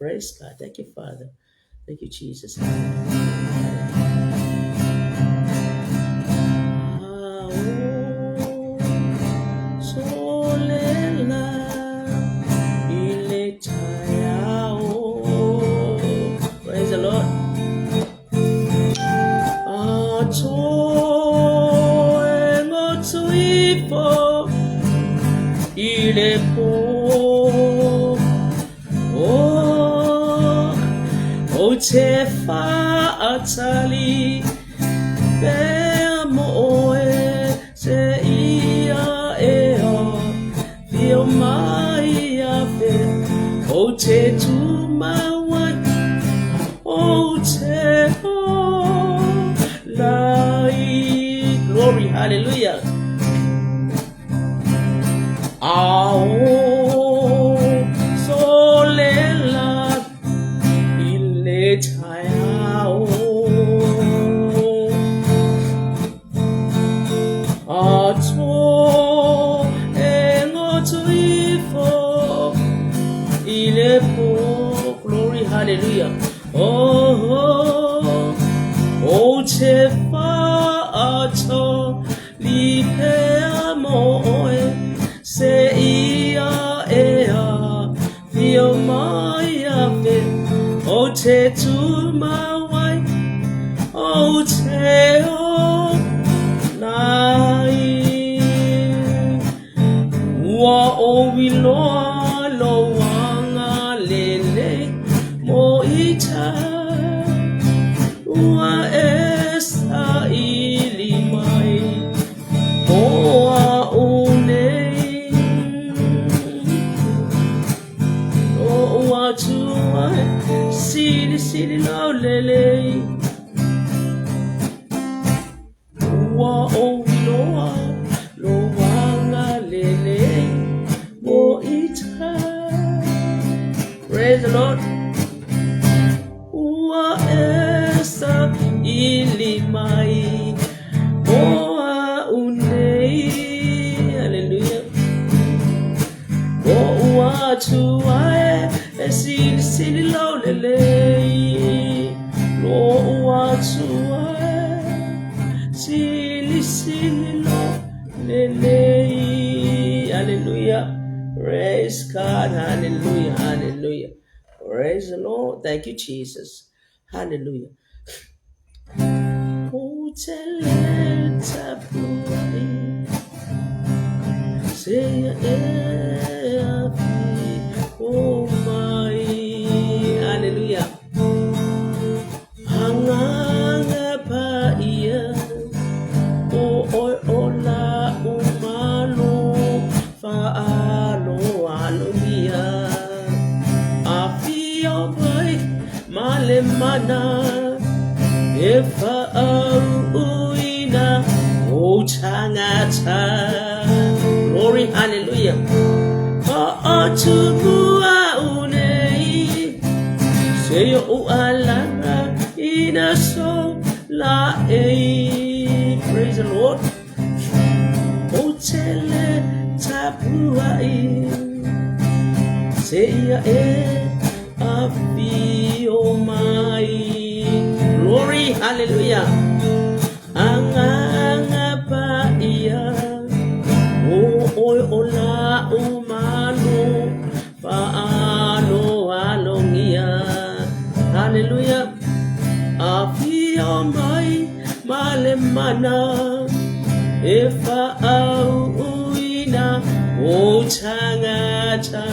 Praise God. Thank you, Father. Thank you, Jesus. Praise the Lord. Oh, o te whaatali pea mo oe se ia e o whio mai a fe o te tumawai o te o lai. Glory, hallelujah. Ao solela i le taeao. A tō e ngoto ifo i le pō. Glory, hallelujah. Oh, o te whaato li pea mo oe se ia e a whio mai a fe o te tumawai o te o nai. Ua o wiloa loanga lele mo ita ua e sa ili mai o a u nei. O ua tua sili sili lau lele. Ua o wiloa loanga lele mo ita. Praise the Lord. Ua e sa ili mai o a u nei. Hallelujah. O ua tua e sili sili lau lele. Lo ua tua e sili sili lau lele. Hallelujah. Praise God. Hallelujah. Hallelujah. Praise the Lord. Thank you, Jesus. Hallelujah. O te le tapuai se ia e afi o mai. Hallelujah. Hanganga pa ia o oe o la umalo whaalo alomia. A whio mai ma le mana e whaauuina o tangata. Glory, hallelujah. Ho'otumua unei se o alanga ina so la e. Praise the Lord. O tele tapuai se ia e awhio mai. Glory, hallelujah. Anganga pa ia o oe o la umalo whaalo alongia. Hallelujah. Awhio mai ma le mana e whaauuina o tangata.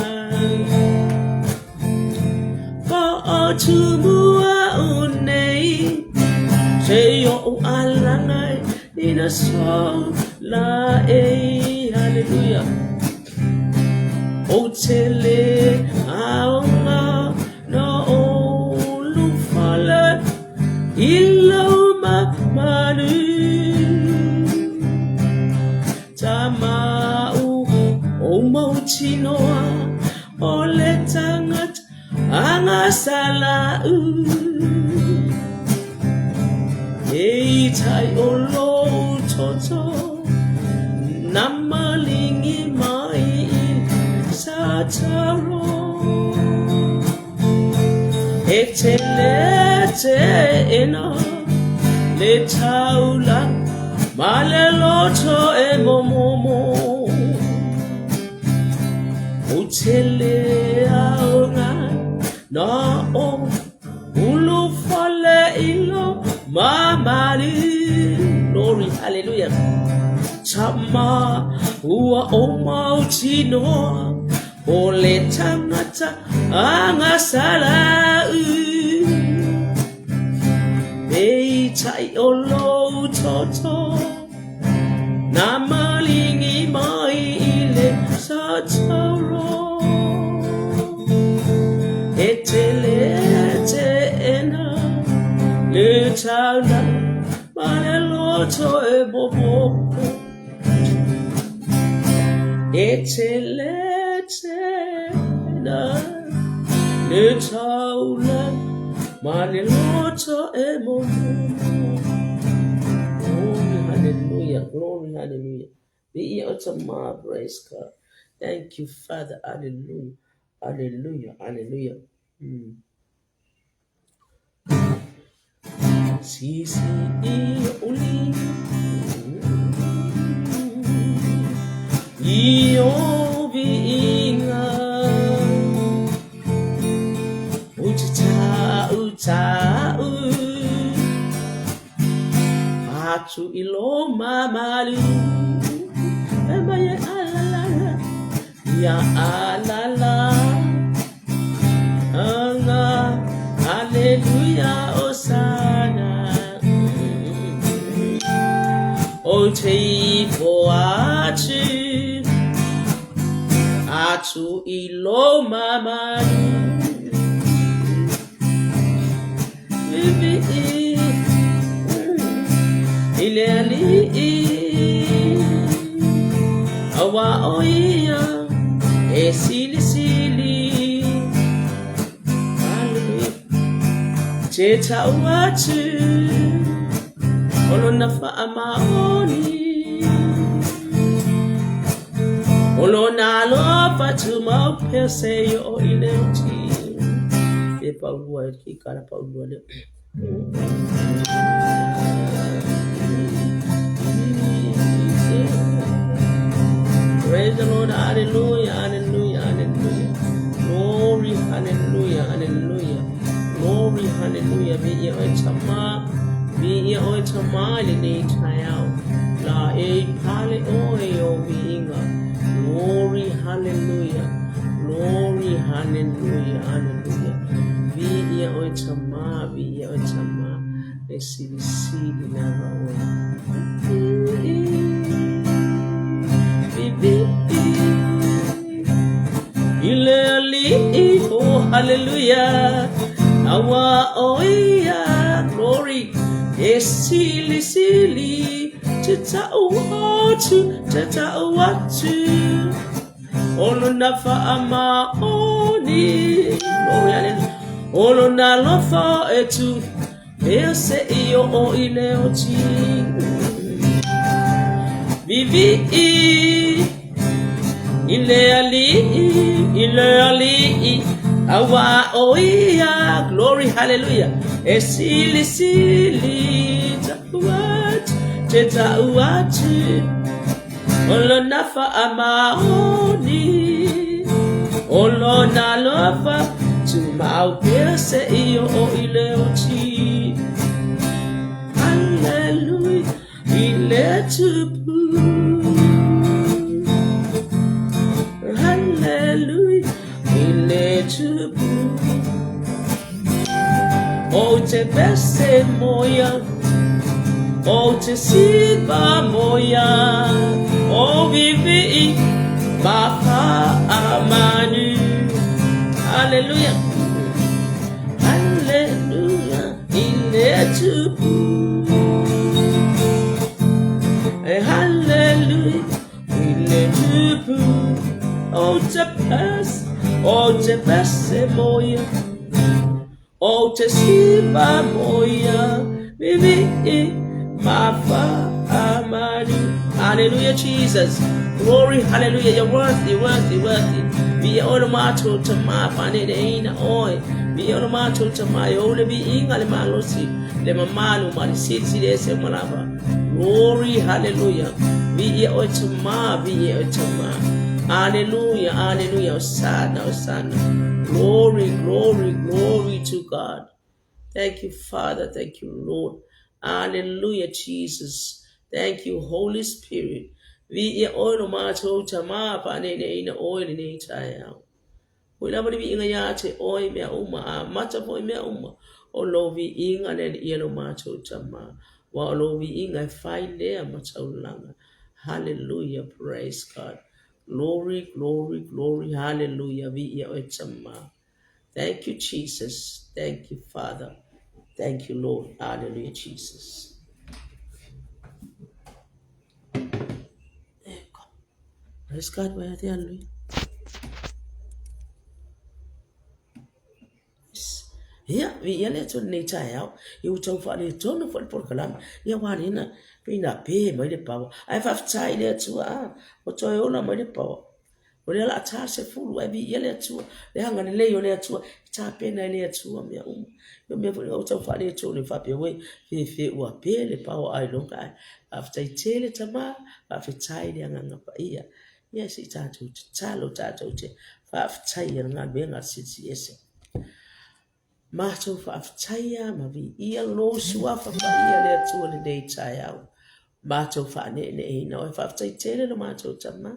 Ho'otumua unei se o alangai ina so la e. Hallelujah. O tele aonga no o lufale ilo ma malu tamau o mautinoa o le tangata angasalau. E tai o lo toto na malingi mai i sa taro. E tele tena le taula ma le loto e momomo. O tele aoga na o ulufale ilo mamali. Glory, hallelujah. Tama ua o mautinoa o le tangata agasalau. Peitai o lou toto na maligi mai i le sataro. E tele teena le taula ma le loto e momomo. E tele teena le taula ma le loto e momomo. Glory, hallelujah, glory, hallelujah. Be my praise God. Thank you, Father. Hallelujah, hallelujah, hallelujah. Si si i uli. I o vi inga. U ta u ta u. Atu i lo mamalu. E mai e ala la. Ia ala la. Anga. Hallelujah, Hosanna. O te ifo atu. Atu i lo mamalu. Vivi i. I le alii. Aua o ia e silisili. Hallelujah. Te tau atu o lona faamaoni. O lona alofa tumau pea seia oo i le oti. E paulua e ki kara paulua le. Praise the Lord, hallelujah, hallelujah, hallelujah. Glory, hallelujah, hallelujah. Glory, hallelujah. Be ia oe tama, be ia oe tama i lenei taeao. La e pale oe o viiga. Glory, hallelujah. Glory, hallelujah, hallelujah. Be ia oe tama, be ia oe tama. E silisili lava oe. I le alii, oh hallelujah, aua o ia, glory, e silisili, te tau atu, te tau atu, o lona faamaoni, glory, hallelujah, o lona alofa e tu, pea seia oo i le oti. Vivii i le alii, i le alii, aua o ia, glory, hallelujah, e silisili tau atu, te tau atu, o lona faamaoni, o lona alofa, tumau pea seia oo i le oti. Hallelujah, i le tupu. Hallelujah, i le tupu. O te pese moia, o te siva moia, o vivi ma faamanu. Hallelujah. Hallelujah, i le tupu. Hallelujah, i le tupu. O te pese, o te pese moia, o te siva moia, vivi ma faamanu. Hallelujah, Jesus. Glory, hallelujah. You're worthy, worthy, worthy. Vi e olo mato te ma whanere ina oe. Viia lo matou Tama e ou le viiga, le malosi, le mamalu ma le silisili ese uma lava. Glory, hallelujah. Viia oe Tama, viia oe Tama. Hallelujah, hallelujah. Hosanna, Hosanna. Glory, glory, glory to God. Thank you, Father. Thank you, Lord. Hallelujah, Jesus. Thank you, Holy Spirit. Viia oe lo matou Tama, faaneneina oe lenei taeao. Hui lava le viiga iā te oe i mea uma, amata foi i mea uma, o lou viiga le Alii e lo matou Tama, aua o lou viiga e fai lea ma taulaga. Hallelujah, praise God. Glory, glory, glory, hallelujah, viia oe Tama. Thank you, Jesus. Thank you, Father. Thank you, Lord. Hallelujah, Jesus. Praise God, where are they? Hallelujah. Ia, viia le Atua i lenei taeao, ia ua tau faaletonu foi le polokalame. Ia ua alina, pei na pe mai le pawa. Ae faafetai i le Atua, a, ua toe ola mai le pawa. O lea o le a ta le 10, ae viia le Atua, le agalelei o le Atua, e tapena e le Atua mea uma. Ia o mea foi ua tau faaletonu faapea ue, fefe ua pe le pawa ailoga ae. Faafetai tele Tama, faafetai le Agaga Paia. Ia se i tatou tatalo tatou te faafetaia le galuega a le Silisili Ese. Matou faafetaia ma viia lou suafa paia le Atua i lenei taeao. Matou faaneeneeina oe, faafetai tele lo matou Tama.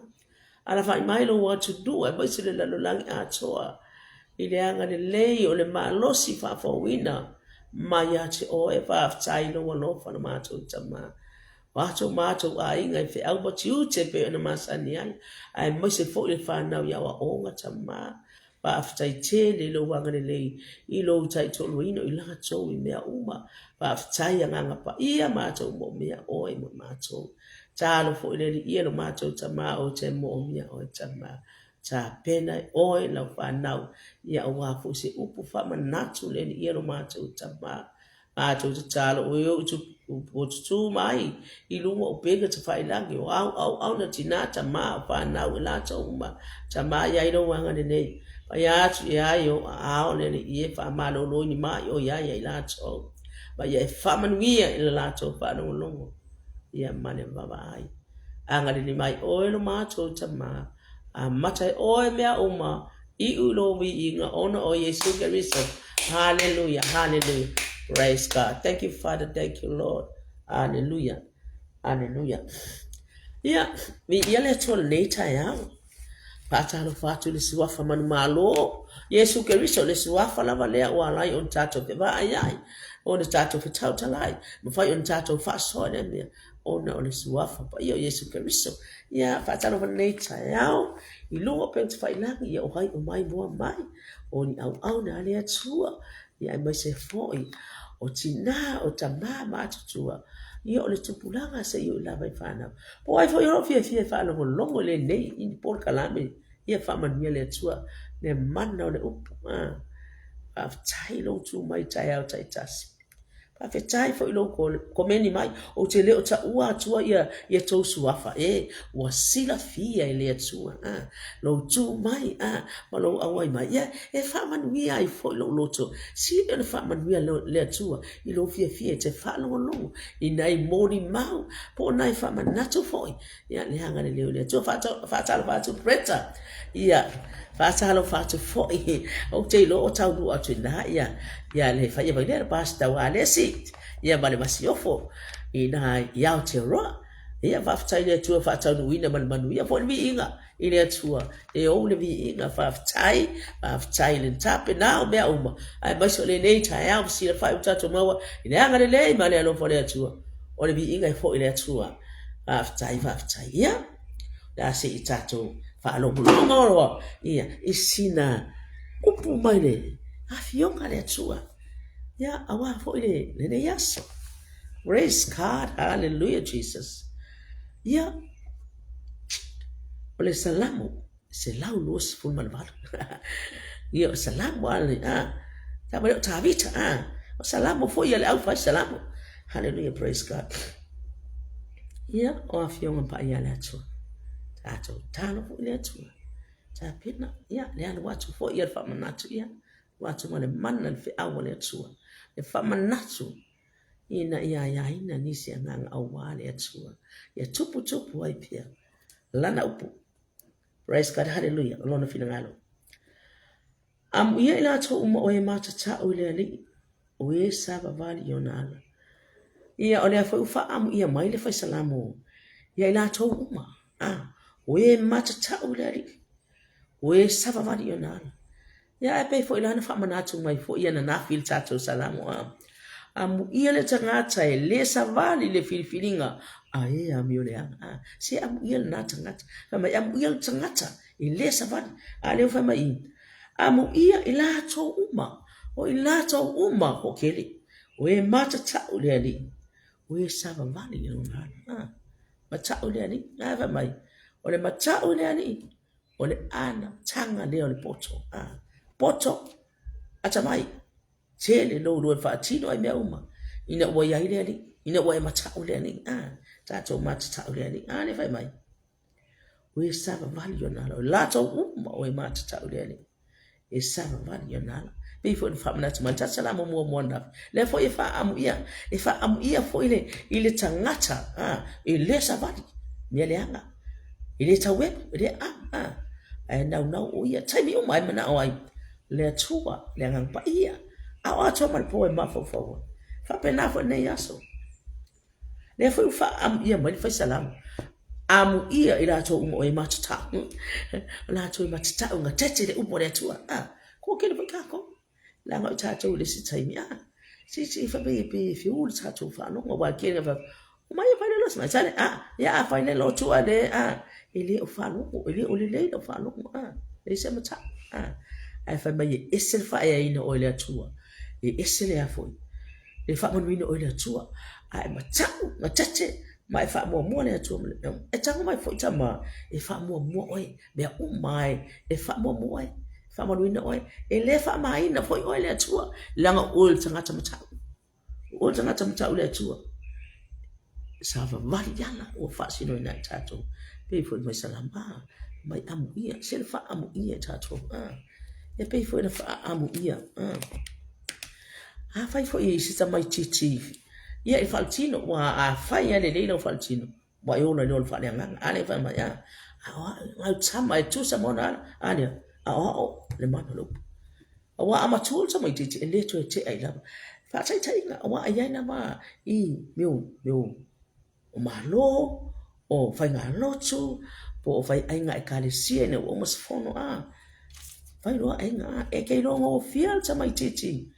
Alafai mai lou atunuu aemaise le lalolagi atoa i le agalelei o le malosi faafouina mai ia te oe. Faafetai i lou alofa lo matou Tama. O ato matou aiga i feau ma tiute e pei ona masani ai, aemaise foi le fanau i aoaoga Tama. Faafetai tele i lou agalelei i lou taitoaluaina o i latou i mea uma. Faafetai Agaga Paia matou moomia oe mo i matou. Talo foi le Alii e lo matou Tama ou te moomia oe Tama. Tapena e oe lau fanau ia aua foi se upu faamanatu le Alii e lo matou Tama. Matou tatalo o e ua tutū mai i luga o upega tafailagi o au auauna tinā tamā o fanau e latou uma tamā i ai lou agalelei paia atu i ai ou aao le Alii e faamalolo i ni maʻi o i ai ia i latou ma ia e faamanuia i le latou faalogologo ia ma le vaavaai. Agalelei mai oe lo matou Tamā Amata e oe mea uma, iu i lou viiga ona o Iesu Keriso. Hallelujah, hallelujah. Praise God. Thank you, Father. Thank you, Lord. Hallelujah. Hallelujah. Ia, viia le Atua lenei taeao. Faatalofa atu i le suafa manumalo. Iesu Keriso, le suafa lava lea ua ala ai ona tatou fevaaiai, ona tatou fetautalai, mafai ona tatou faasoa i lea mea. ona o le suafa paia o Iesu Keriso. Ia, faatalofa lenei taeao i luga o upega tafailagi, ia o ai o mai mua mai, o ni auauna a le Atua, ia aemaise foi o tinā, o tamā ma atutua, ia o le tupulaga seia oo lava i fanau. Po o ai foi o lo o fiafia e faalogologo i lenei i ni polokalame, ia faamanuia le Atua le mana o le upu. Faafetai lou tu mai i taeao taitasi. Faafetai foi i lou komeni mai, ou te le o taua atua ia ia tou suafa e ua silafia e le Atua a lou tu mai a ma lou auai mai ia e faamanuia ai foi lou loto. Sili ona faamanuia le Atua i lou fiafia e te faalogologo i nai molimau po o nai faamanatu foi Ia, le agalelei o le Atua. Faatalofa atu Bretta. Ia, faatalofa atu foi. Ou te iloa o taunuu atu i ina, ia, ia le faia mai lea le Pastor Walesi, ia ma le Masiofo, i ina i Aotearoa. Ia, faafetai i le Atua faataunuuina ma le manuia foi le viiga i le Atua. E ou le viiga, faafetai, faafetai i le tapena o mea uma, aemaise o lenei taeao fesilafai ua tatou maua i le agalelei ma le alofa o le Atua. O le viiga e foi i le Atua. Faafetai, faafetai. Ia, o le a se i tatou faalogologo loa, ia, i sina upu mai le Afioga a le Atua. Ia, aua foi le, lenei aso. Praise God, hallelujah Jesus. Ia, o le Salamo 128. Ia, o Salamo a le, a, tama lea o Tavita, a, o Salamo foi a le au fai Salamo. Hallelujah, praise God. Ia, o Afioga Paia a le Atua. Tatou talo foi le Atua. Tapena, ia, le alu atu foi ia le faamanatu, ia. Ua atu ma le mana le feau a le Atua, le faamanatu ina ia aiaina nisi agaga aua le Atua, ia tuputupu ai pea Lana upu. Praise God, hallelujah, o Lona finagalo. Amuia i latou uma o e matatau i le Alii, o e savavali i ona ala. Ia, o lea foi ua faaamuia mai le Fai Salamo ia i latou uma, a, o e matatau i le Alii, o e savavali i ona ala. Ia, ae pei foi la na faamanatu mai foi ananafi i le tatou Salamo, a, amuia le tagata e le savali i le filifiliga a e amio leaga. A, se amuia lena tagata. Fai mai, amuia le tagata e le savali. A lea ua fai mai i, amuia i latou uma, o i latou uma hoʻokele, o e matatau i le Alii, o e savavali i lona ala. A, matau i le Alii. Ae fai mai, o le matau i le Alii, o le amataga lea o le poto. A, poto, atamai, tele lou iloa e faatino ai mea uma, ina ua i ai le Alii, ina ua e matau i le Alii. A, tatou matatau i le Alii. A lea fai mai, o e savavali i ona ala, o latou uma o e matatau i le Alii, e savavali i ona ala. Pei foi ona faamanatu mai le tatou Salamo muamua ananafi, lea foi e faaamuia, e faaamuia foi le, i le tagata a, e le savali, mea leaga, e le tauepu, e le amu, a, ae naunau o ia, taimi uma e manao ai le Atua, le Agaga Paia, a o atoa ma le po e mafaufau ai. Faapena foi lenei aso. Lea foi ua faaamuia mai le Fai Salamo, amuia i latou uma o e matatau, o latou e matatau gatete le upu a le Atua. A, kua kele foi kākou, leaga o tatou i le isi taimi, a, si si fai mai e pei e fiu le tatou faalogo, aua e kele na fai, omai e fai le losi mai, sale, a, ia a fai le lotu a le, a, e le o faalogo, e le o lelei lau faalogo, a, leai se matau, a, ae fai mai e ese le faaeaina oe e le Atua, e ese le a foi, E faamanuina oe le Atua, a e matau gatete ma e faamuamua le Atua ma le mea uma. E tago mai foi tama e faamuamua oe, mea uma e, e faamuamua oe, faamanuina oe. E le faamaina foi oe le Atua, leaga o oe o le tagata matau. O oe le tagata matau le Atua. Savavali i ala ua faasinoina e tatou. Pei foi mai Salama, mai amuia, se le faaamuia e tatou. Ah. E pei foi na faaamuia. Ah. Afai foi i se tamaitiiti ia i faaletino, ua afai lava lelei lau faaletino, ua e ola i le ola faaleagaga. A lea fai mai, a, a o au, au tama e tusa ma ona ala, a lea, a o au le mana o le upu. Aua a matua le tamaitiiti, e le toe tea i lava. Faataitaiga, aua a i ai lava i mea o, o Malo, o faigalotu, po o faiaiga ekalesia ina ua uma se fono, a, fai loa aiga, a, e te iloa gofie le tamaitiiti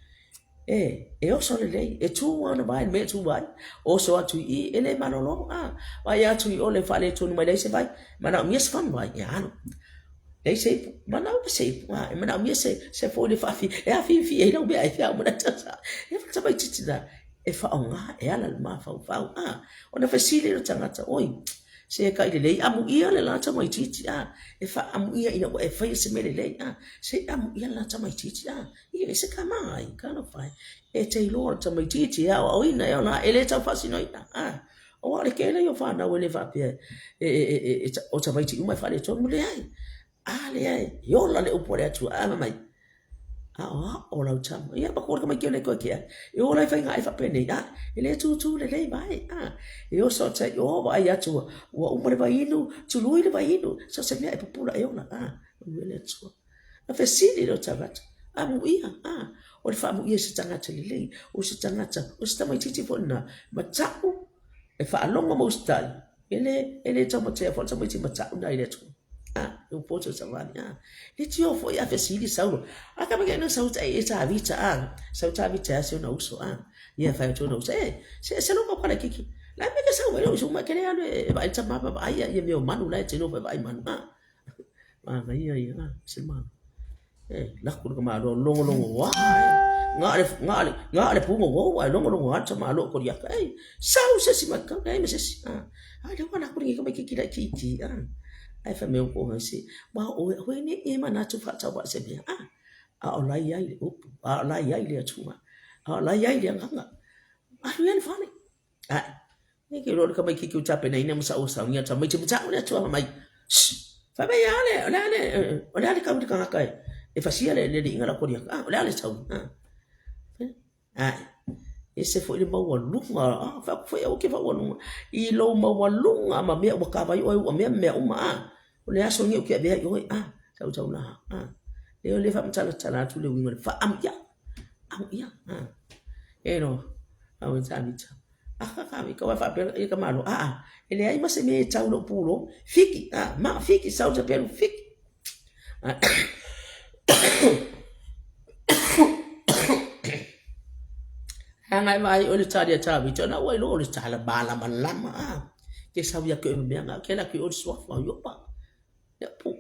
e, e oso lelei, e tu ona vai i le mea e tu ai, oso atu i i, e le malolo, a, vaai atu i o le faaletonu mai leai se vai, manaomia se fagu vai, e alu. Leai se ipu, manaomia se ipu, a, e manaomia se, se foi le faafi, e afifi ai lau mea e fia uma na e tamaitiiti na, e faaaoga e ala le mafaufau, a, ona fesili lea o le tagata, oi, se kai lelei, amuia le la tamaitiiti, a, e faaamuia ina ua e faia se mea lelei, a, se amuia le la tamaitiiti, a, ia e se kama ai, talofa e, e te iloa o le tamaitiiti e aoaoina e ola, e le tau faasinoina, a, aua o le tele ia o fanau e le faapea e, e, e, e, o tamaiti uma e faaletonu, leai, A lea e ola le upu a le Atua, a fai mai, Aoao lau tama. Ia matua le tamaiti o le toe kea. E ola i faiga ai faapenei, a, e le tūtū lelei vai, a. E oso atu ai, o, vaai atu, ua, ua uma le vaiinu, tului le vaiinu, so o se mea e pupula e ola, a, manuia le Atua. Na fesili lea o tagata, amuia, a, o le faamuia i se tagata lelei, o se tagata, o se tamaitiiti foi lena, matau, e faalogo ma usitai, E le, e le taumatea foi le tamaiti matau na i le Atua. A, e upo te savali, a. Le tio foi a fesili Saulo. A ka mea na sau e Tavita, a. Sau Tavita a se ona uso, a. Ia fai atu ona uso, e, se se longa pala kiki. La me ka sau e uso ma kele alu e vai tama pa vai ia mea o manu la e tino pa vai manu, a. Manaia ia, a, se mana. E, lako le tamaloa, logologo wā, e. Ngā le, ngā le, ngā le pūngo wou, ai logologo a le tamaloa ko riaka, ei, sau se isi mai kau, nei me se isi, a. Ai le wala kuri ka mai ki kila ki ki, a. Ai fa me ko ngai se, wa o e hoi ne e manatu whaatau wa se mea, a. A o lai ai le upu, a o lai ai le atua, a o lai ai le anganga. Alu ia le fale. Ae, nei ke loa le tamaitiiti o tapenaina ma saosaogia tamaiti matau le Atua fai mai, Shh! Fai mai a le, o le a le, o le a le kau i le tagata e, E fasia le liiga la Koliata, a, o le a le sau, a. Ae, ese foi le maualuga, a, fai atu foi aua e te maualuga i lou maualuga ma mea ua kava ai oe ua mea ma mea uma, a. O le aso lenei ou te avea ai i oe, a, sau sau la, a. Lea o lea e faamatalatala atu le uiga o le faamuia, amuia, a. E no, au e Tavita, a Tavita, ua faapea ia ka malo, a, a, e leai ma se mea e tau i lou pulou, fiki, a, ma, fiki, sau se pelu, fiki. Leaga e vaai oe i le tali a Tavita, ona ua iloa o le tala malamalama a. Ke sau ia te oe ma mea na, ke alu atu i o i le suafa o Iopa. Ia pu.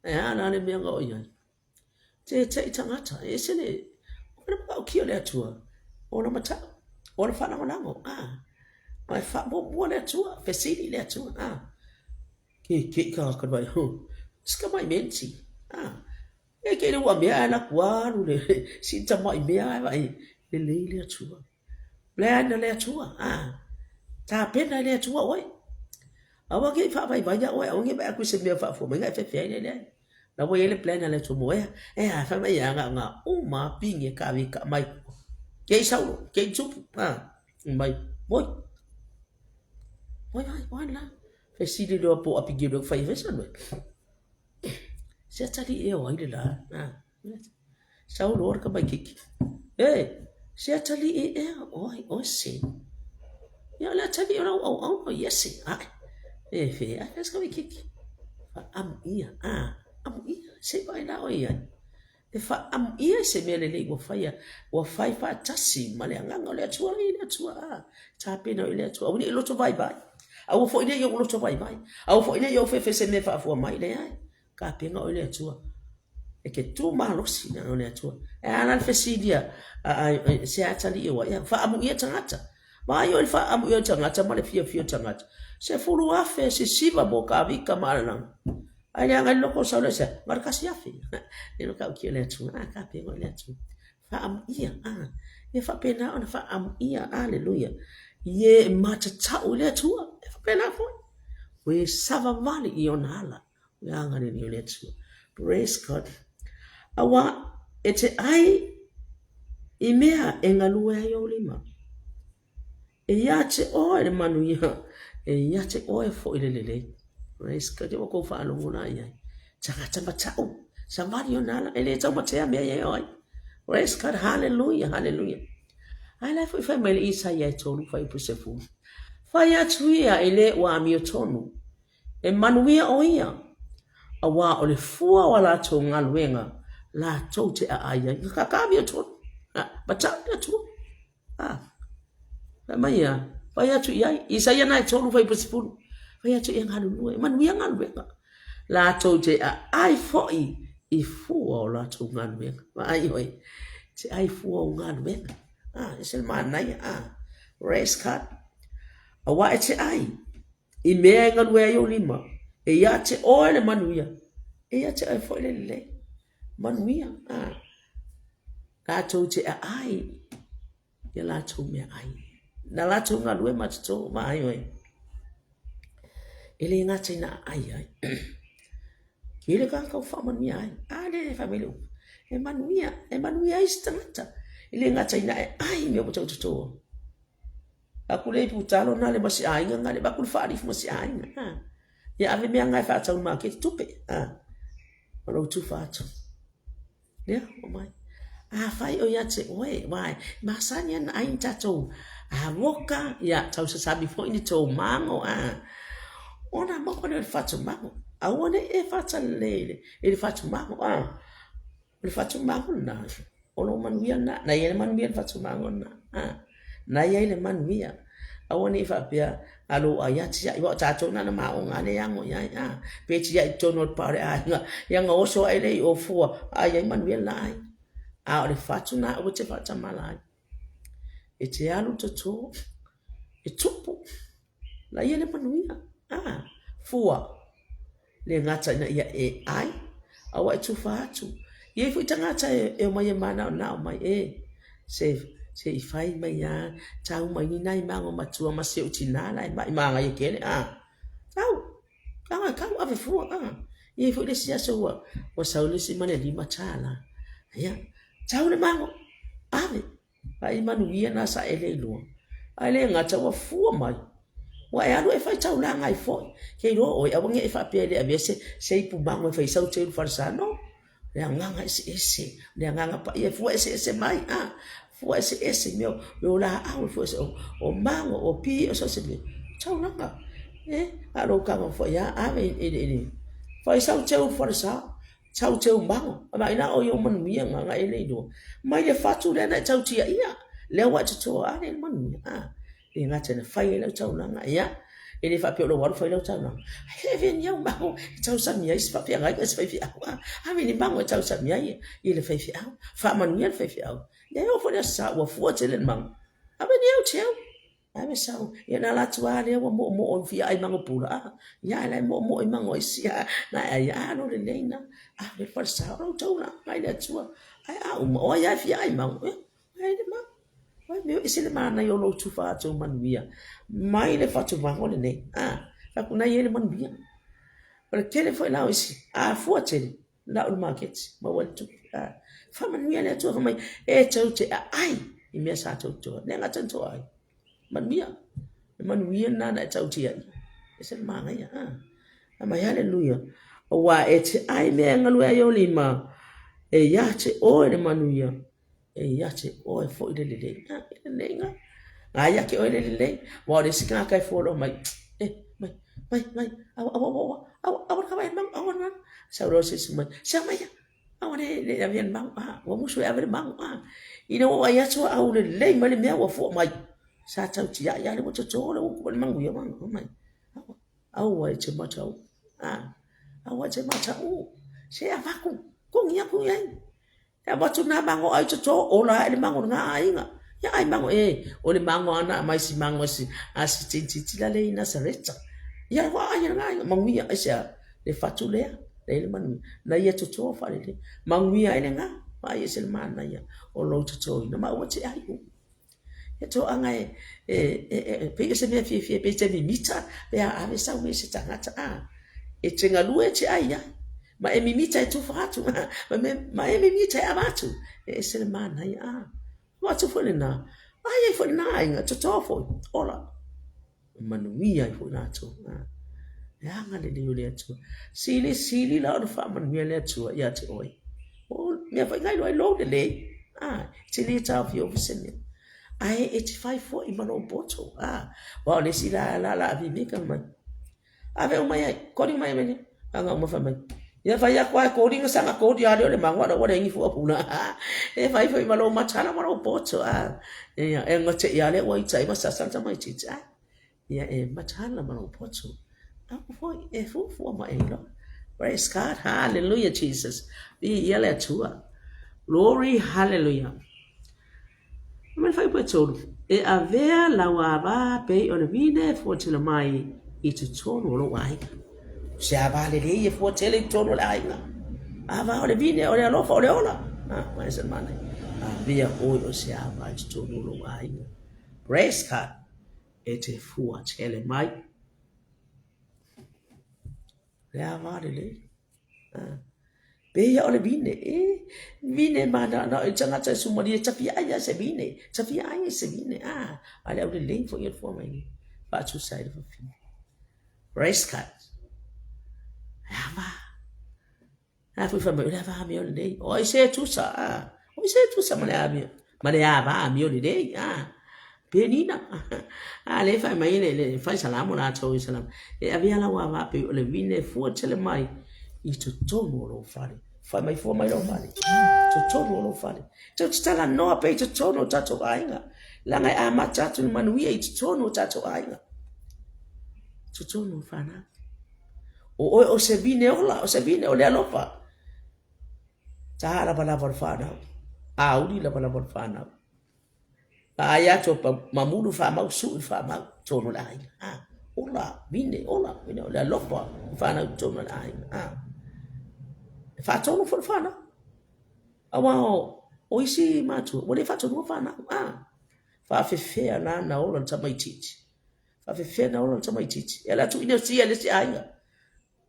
Ae a la le mea na oo i ai? Te i tagata, e ese le, o le matautia o le Atua, o ona matau, o ona faalagolago, a. Ma e faamuamua le Atua, fesili i le Atua, a. Ke i tagata mai, huh, si tamai menti, a. E ke le ua mea ae laku alu le, si tamai mea ae vai, lelei le Atua. Plan a le Atua, a. Tapena e le Atua oe. Aua ne i faavaivaia oe, aua ne i vaai atu i se mea faafua mai na e fefe ai, leai. La ua i ai le plan a le Atua mo ea. E a, fai mai a na o na uma pine ka ave ka mai. Ke i saulo, ke i tupu, a. Mai, moi. Moi ai, moi la. Fesili loa po o Apigelo e fai ai sa noe. Se atalii ea o ai le la, a. Sau loa le tamaititi. E, se atalii ea o ai o Iese. Ia o le atalii o lau auauna o Iese. Ae, e fea ai se tamaititi. Faaamuia, a, amuia, se i vaai la oe i ai. E faaamuia i se mea lelei ua faia, ua fai faatasi ma le Agaga o le Atua i le Atua, a, tapena i le Atua. Aua ne i loto vaivai. Aua foi ne i ou loto vaivai. Aua foi ne i ou fefe i se mea faafua mai, leai. Tapena oe le Atua. E te tu malosi i le Atua. E a la le fesili a, se atalii o ai, ia, faaamuia tagata. Vaai oe i le faaamuia o tagata ma le fiafia o tagata. 10,000 sisiva mo Tavita ma alalaga. Ae leaga i le loko o Saula i se a? Na o le 1,000. E matautia le Atua, a tapena oe le Atua. Faaamuia, a. Ia faapena ona faaamuia, aleluia. I e matatau i le Atua, e faapena foi. O e savavali i ona ala. Le agalelei o le Atua. Praise God. Aua e te ai i mea e galue ai ou lima. E ia te oe le manuia, e ia te oe foi le lelei. Praise God. Ua kou faalogo la i ai. Tagata matau, savali ona ala, e le taumatea mea ia e o ai. Praise God, hallelujah, hallelujah. Ae la e foi fai mai le Isaia e 3 fuaiupu 10. Fai atu ia i le ua amiotonu, E manuia ʻo ia, auā o le fua o a lātou galuega lātou te aʻai ai. Ka ka amiotonu, mataʻu le Atua. A, fai mai ia, fai atu i ai, Isaia na e 3 fuaiupu 10, fai atu i ai galulue, e manuia galuega. Lātou te aʻai foi i fua o lātou galuega. Vaai ʻoe, te ai fua o galuega. A, ese le manaia, a, praise God. Auā e te ai, I mea e galue ai ou lima, e ia te oe le manuia, e ia te oe foi le lelei. Manuia, a. Latou te aai ia latou mea ai. Na latou galue ma toto, vaai oe. E le gata ina aai ai. Ke le tagata ua faamanuia ai. A le fai mai le upu. E manuia, e manuia ai se tagata. E le gata ina e ai mea ua tau toto. Aku le ipu talo na le ma si aiga na le vaku le faalifu ma si aiga. Ha. Ia ave mea ngai whaatau ma ke tupe. Ha. O lou tufa atu. Lea, o mai. A whai o ia te oe, wai, masani ana ai ni tātou a woka, ia tau sasami foi ni tō mango, a. Ona maua lea o le whatu mango. Aua ne e whatalele i le whatu mango, a. O le whatumango lena, o lou manuia lena, na i ai le manuia i le whatumango lena, a, na i ai le manuia. Aua ne i faapea, a lou ai a tiai, aua o tatou na na maoga le ago i ai, a, pe tiai i totonu o le pā o le aiga, ia ona oso ae lea i o fua, a i ai manuia lena ai. A o le fatu lena aua e te faatamala ai. E te alu toto, e tupu, na i ai le manuia, a, fua. Le gata ina ia e ai, a ua e tufa atu. I ai foi tagata e omai e manaonao mai, e, se, se i fai mai a, tau mai ni nai mago matua ma si ou tinā la e maʻi māgaia kele, a, tau, taga tau ave fua, a. E i ai foi le isi aso ua ua sau le isi ma le $5. Ia, tau le mago, ave. Ai manuia na sa e le iloa. Ae le gata ua fua mai. Ua e alu e fai taulaga ai foi. Ke iloa ʻoe, aua ne i e faapea e le avea se, se ipu mago e fai sau teu i le falesa. No. Le agaga eseese, le agaga paia e fua eseese mai, a, fua eseese mea o, mea o laau e fua eseese, o, o mago, o pi, o so o se mea. Taulaga. E, a o lou tago foi a, ave i, i, i, fai sau teu i le falesa. Tau teu mago, a vaai la ʻoe i ou manuia na na e le iloa. Mai le fatu lea na e tau tiaia, lea ua e totoa ane le manuia, a, le gata ina fai ai lau taulaga, ia, e le faapea o lou alu fai lau taulaga. Ai ave ni au mago e tausami ai si faafeagaiga si faifeau, a, ave ni mago e tausami ai i le faifeau, faamanuia le faifeau. Ia e oo foi i le aso Sa ua fua tele le mago, ave ni au teu. Ave sau, ia na ala atu lava lea ua moomoo i fia ai mago pula, a, ia ae la e moomoo i mago ai si a, na e ai, a lo lelei na, ave le falesa, o lou taulaga i le Atua, ae a uma, o ai lava e fia ai mago, ia, ai le mago. Ai mea ese le manaia o lou tufa atu o manuia, mai le fatumago lenei, a, fai atu na i ai le manuia. O le tele foi la o isi, a fua tele, lau i le maketi, maua ai le tupe. A, faamanuia le Atua, fai mai, e tou te aai i mea sa tou toa. Le gata na toa ai. Manuia. Le manuia lena na e tau tia i. Ese le manaia. A, fai mai, haleluia. Aua e te ai mea e galue ai ou lima, e ia te oe le manuia. E ia te oe foi le lelei. A, i le lelei na. Nga ia te oe le lelei. Wa o le isi tagata e fua loa mai. E, mai, mai, mai. Aua, aua, aua, aua. Aua, aua le kawa e mau, aua le mau. Sau loa se isi mai. Sau mai ia. Aua le, le ave le mau. A, ua musu e ave le mau. A. Ina ua vaai atu au lelei mai le mea ua fua mai. Sa tau tiai a le ua toto le ua le manuia mai. Aua, aua e te matau. A, aua e te matau. Se avatu, togi atu i ai. E avatu nā mago ai toto, ola ae le mago o ngā aiga. Ia ai mago e, o le mago ana a mai si mago si, a si tintiti la le i Nasareta. Ia wa ai ngā aiga, manuia ai sea, le fatu lea, le le manuia. Na ia toto whalele, manuia ai le ngā, ma ai se le mana ia, o lou toto ina, ma ua te ai u. He toaga e, e, e, e, pei o se mea fiafia, pei te mimita, pe a ave sau mea i se tagata, a, e te galue e te ai ai, ma e mimita e tufa atu, ma, me, ma e mimita e ava atu, e ese le manaia, a, ua atu foi lena, ai ai foi lena aiga, toto foi, ola. Manuia ai foi latou. Le agalelei o le Atua. Silisili la ona faamanuia le Atua ia te oe. O mea foi ngai loa i lou lelei. A, e te le taofiofi se mea. Ae e te fai foi ma lou poto. A, aua o le isi la la la avimika mai. Ave uma ai, koli mai mene. Anga uma fai mai. Ia fai atu ai koli nga sanga koli ale o le mango ala ua leai ni fua pula. E fai foi ma lou matala ma lou poto. A, ia, e ngate ia le ua ita i ma sasa tamaitiiti. A, ia e matala ma lou poto. Au foi e fuafua ma e iloa. Praise God. Hallelujah Jesus. Viia le Atua. Glory, hallelujah. Ma le fuaiupu e tolu, e avea lau ava pei o le vine e fuatele mai i totonu o lou aiga. O se ava lelei e fuatele i totonu o le aiga. Ava o le vine, o le alofa, o le ola. Ah, mai se mana. Avea ʻoe o se ava i totonu o lou aiga. Praise God. E te fuatele mai. Le ava lelei. Ah. Pehea o le vine, e vine mana na o tagata e sumaria tafia ai a se vine, tafia ai se vine, a, a le au lelei foi e fua mai ni, faatusa ai le fafine. Praise God. Le ava. A foi fai mai, o le ava amio lelei. O ai se tusa, a, o ai se tusa ma le amio, ma le ava amio lelei, a. Penina. A le fai mai le, le fai salamo latou i salamo. E avea lau ava pei o le vine e fua tele mai i totonu o lou fale. Fai mai fua mai lou fale. Totonu o lou fale. Tou te talanoa pea i totonu o tatou aiga. Leaga e amata atu le manuia i totonu o tatou aiga. Totonu o whanau. O oe o se vine ola, o se vine o le alofa. Tā lavalava o le whanau. Auli lavalava o le whanau. Aia atu pa mamulu faamau suʻu faamau totonu o le aiga a ola vine ola vine o le alofa i fanau i totonu o le aiga a e faatonu foi le fanau aua o isi matua ua le faatonua fanau a faafefea la na ola le tamaitiiti faafefea na ola le tamaitiiti e alu atu i Niu Sila i le isi aiga.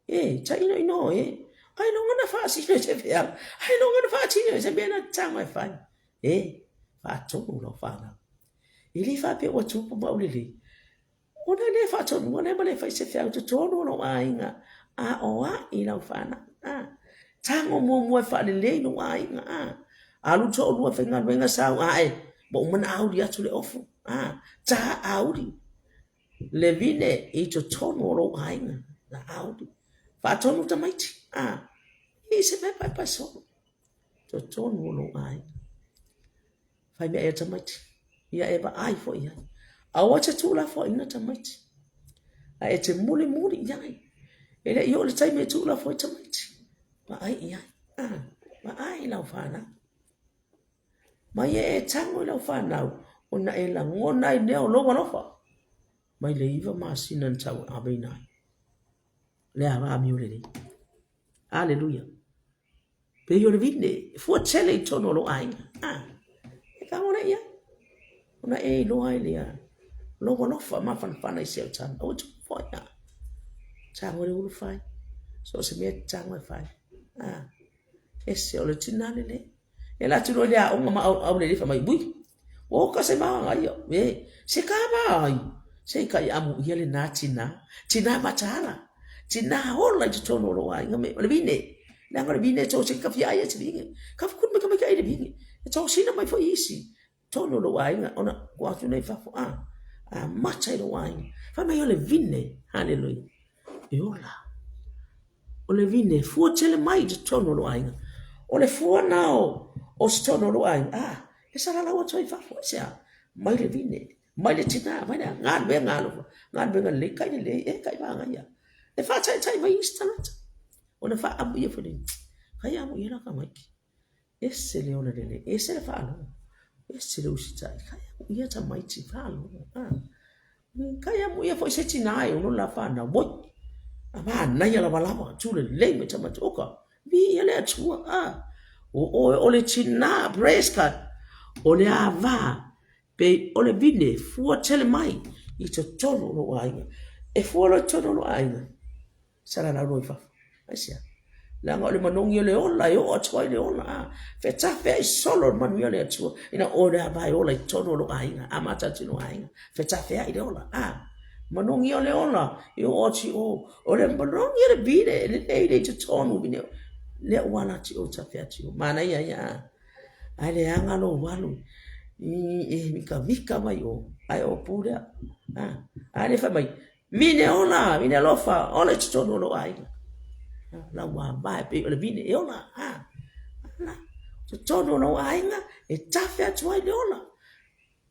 E, tainoino e. Ailoga na faasino i se feau. Ailoga na faatino i se mea na tago e fai. E, faatonu lau fanau. E le faapea ua tupu ma aulelei. Ona e le faatonua lea ma le fai se feau i totonu o lou aiga, a o aʻi lau fanau. A, tago muamua e faalelei lou aiga. A, alu toalua e faigaluega sau, ae ua uma ona auli atu le ofu. A, ta auli le vine i totonu o lou aiga, na auli. Faatonu tamaiti. A, i se mea paepae solo. Totonu o lou aiga. Fai mea ea tamaiti. Ia e vaai foi i ai. Aua e te tuulafoaiina tamaiti. Ae e te mulimuli i ai. E le i oo le taimi e tuulafo ai tamaiti. Vaai i ai. Ah, vaai i lau fanau. Mai e e tago i lau fanau, ona e lagona ai lea o lou alofa. Mai le 9 masina na tauaveina ai. Le ava amio lelei. Aleluia. Pei o le vine, e fua tele i totonu o lou aiga. A, e tago lea i ai. Ona e iloa ai lea, lou alofa mafanafana i si au tama. Aua e tupu foi, a. Tago i le ulu fai. So o se mea e tago e fai. A, ese o le tina lelei. E ala atu loa i le aoga ma aulelei fai mai, ui, ua oka se magaia, e, se ka ai, se i kai amuia lena tina, tina mataala, tina ola i totonu o lou aiga me, o le vine, leaga o le vine e tō ka fia ai e te vine, ka fukuni mai ka maikaʻi le vine, e tōsina mai foi isi, totonu o lou aiga, ona kua atu nei fafo, a, amata i lou aiga. Fai mai o le vine, haleluia, e ola. O le vine, fua tele mai i totonu o lou aiga. O le fua na o, o totonu o lou aiga, a, e salalau atu ai i fafo, aisea? Mai le vine, mai le tina, mai le galuega alofa, galuega lelei, kai lelei, e kai magaia. E faataitai mai isi tagata. Ona faaamuia foi lea, kai amuia la tamaiti. Ese le ola lelei, ese le faalogo, ese le usitai, kai amuia tamaiti faalogo, a. Kai amuia foi se tina e ono la whanau, moi, a manaia lawalawa, tu lelei mai tamaiti, oka, viia le Atua, a. O oe o le tina, praise God, o le ava, pei o le vine, fua tele mai i totonu o lou aiga. E fua loa i totonu o lou aiga, Salalau loa i fafo. Aisea? Leaga o le manogi o le ola e oo atu ai le ola, a fetafeai solo le manuia o le Atua ina o le ava e ola i totonu o lou aiga, amata atu i lou aiga, fetafeai le ola, a manogi o le ola e oo atu i o, o le manogi o le vine e lelei le i totonu vine lea ua ala atu i o tafe atu i o. Manaia ia, a. Ae leaga lou alu i e mikamika mai o, ae o pū lea. A, a le fai mai, Vine ola, vine alofa, ola i totonu o lou aiga. Lau mama e pei o le vine e ola. Ha. Ala, totonu o lou aiga, e tafe atu ai le ola.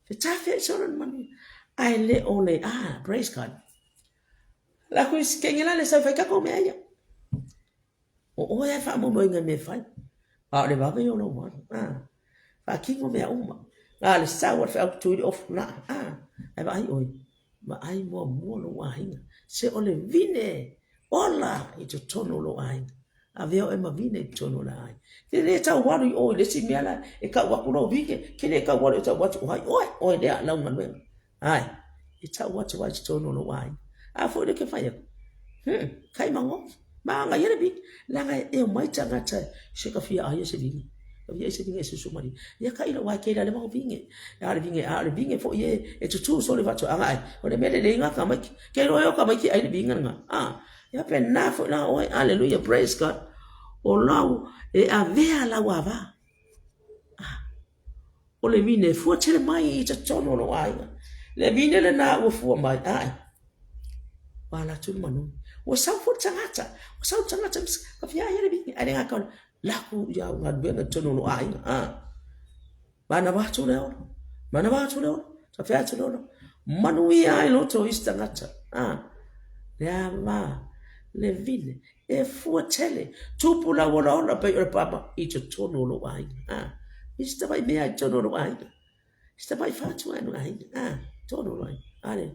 E tafe ai se ola le manuia. Ae le o le, ah, praise God. La kui kenge la le sau fai kako mea ia. O oe e faamoemoeina i mea e fai, a o le vave ia o lou alu. A, faatino mea uma. Na o le sau a le feau tui le ofu, na, a, ae vaai oe, vaai muamua lou aiga. Se o le vine ola i totonu o lou aiga. Avea oe ma vine i totonu o le aiga. Ke le tau alu i o i le isi mea la e tau atu lou vine, ke le tau alu e tau atu o ai oe, oe lea lau galuega. Ae, e tau atu ai i totonu o lou aiga. A foi lea ke fai aku. Kai mangoki. Magaia le vine. Leaga e omai tagata se ka fia ai se vine. Ka fia ai se vine e susu mai. Ia kai lou ai ke la le mau vine. A le vine, a le vine foi e e tutu so le fatuaga ai. O le mea lelei ngā tamaiti. Ke iloa e o tamaiti ai le vine lena. A, ia pēnā foi la oe. Hallelujah, praise God. O lau e avea lau ava. Ah. O le vine e fua tele mai i totonu o lou aiga. Le vine lena ua fua mai, ae. Ua ala atu le manu. Ua sau foi le tagata. Ua sau le tagata, ka fia ai le vine. Ae le gata o le laku ia au galuega i totonu o lou aiga. Ah. Manawa atu le ola. Manawa atu le ola. Tawhea atu le ola. Manuia ai loto o isi tagata. Ah. Le ava, le vine. E fua tele, tupu lau olaola pei o le papa i totonu o lou aiga. A, i se tamai mea i totonu o lou aiga. Se tamai fatu ai lou aiga. A, totonu o lou aiga. Ale,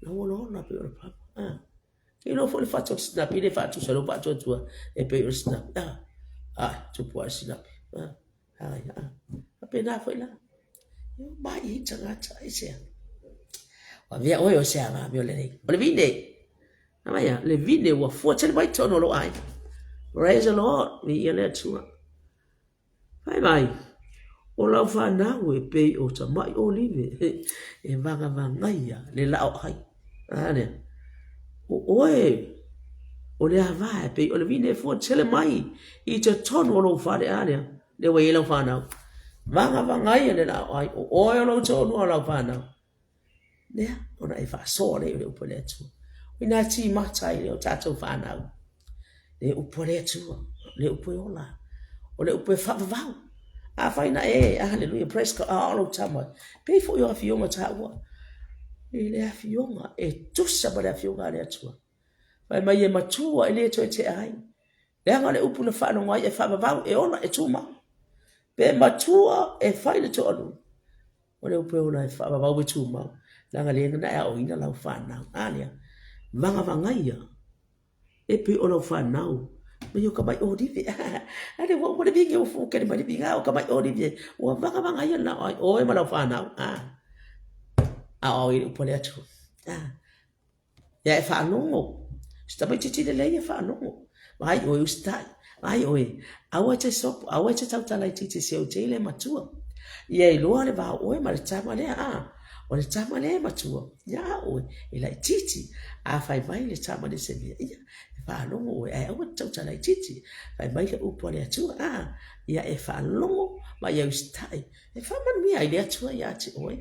lau olaola pei o le papa. A, ke iloa foi le fatu o le sinapi, le faatusa lou faatuatua e pei o le sinapi. A, a, tupu a le sinapi. A, ai, a, faapena foi la. E mai i tagata, aisea. Ua avea oe o se ava amio lelei. O le vine. Aia, le vine ua fua tele mai totonu o lou aiga. Praise the Lord, viia le Atua. Fai mai, o lau fanau e pei o tamai olive e vagavagaia le lao ai. A lea, o oe o le ava e pei o le vine e fua tele mai i totonu o lou fale. A lea, lea ua i ai lau fanau. Vagavagaia le lao ai, o oe o lou toalua o lau fanau. Lea, ona e faasoa lea i le upu a le Atua. O i ina timata ai lea o tatou fanau. Le upu a le Atua, le upu e ola, o le upu e faavavau. Afai na e, hallelujah, praise God, a o lou tama, pei foi o afioga taua. I le afioga e tusa ma le afioga a le Atua. Fai mai e matua e le toe tea ai. Leaga o le upu na faalogo ai e faavavau, e ola, e tumau. Pe matua e fai le toalua. O le upu e ola e faavavau e tumau, leaga lea na e aoaina lau fanau. A lea, vagavagaia e pei o lau fanau mai o ka mai olive. A lea ua uma le vine ua fu kele mai le vine, a o ka mai olive ua vagavagaia na ai oe ma lau fanau. A, aoao i le upu a le Atua. A, Ia e faalogo. Se tamaitiiti lelei e faalogo. Vaai ʻoe usitai. Vaai ʻoe, aua e te sopo, aua e te tautala itiiti i si ou tei lea matua. Ia iloa le va o ʻoe ma le tama lea, a. O le tama lea e matua, ia a ʻoe, e laitiiti. A fai mai le tama lea i se mea, ia, e faalogo ʻoe, ae aua e te tautala itiiti. Fai mai le upu a le Atua, a, ia e faalogo ma ia usitai. E faamanuia ai le Atua iā te oe,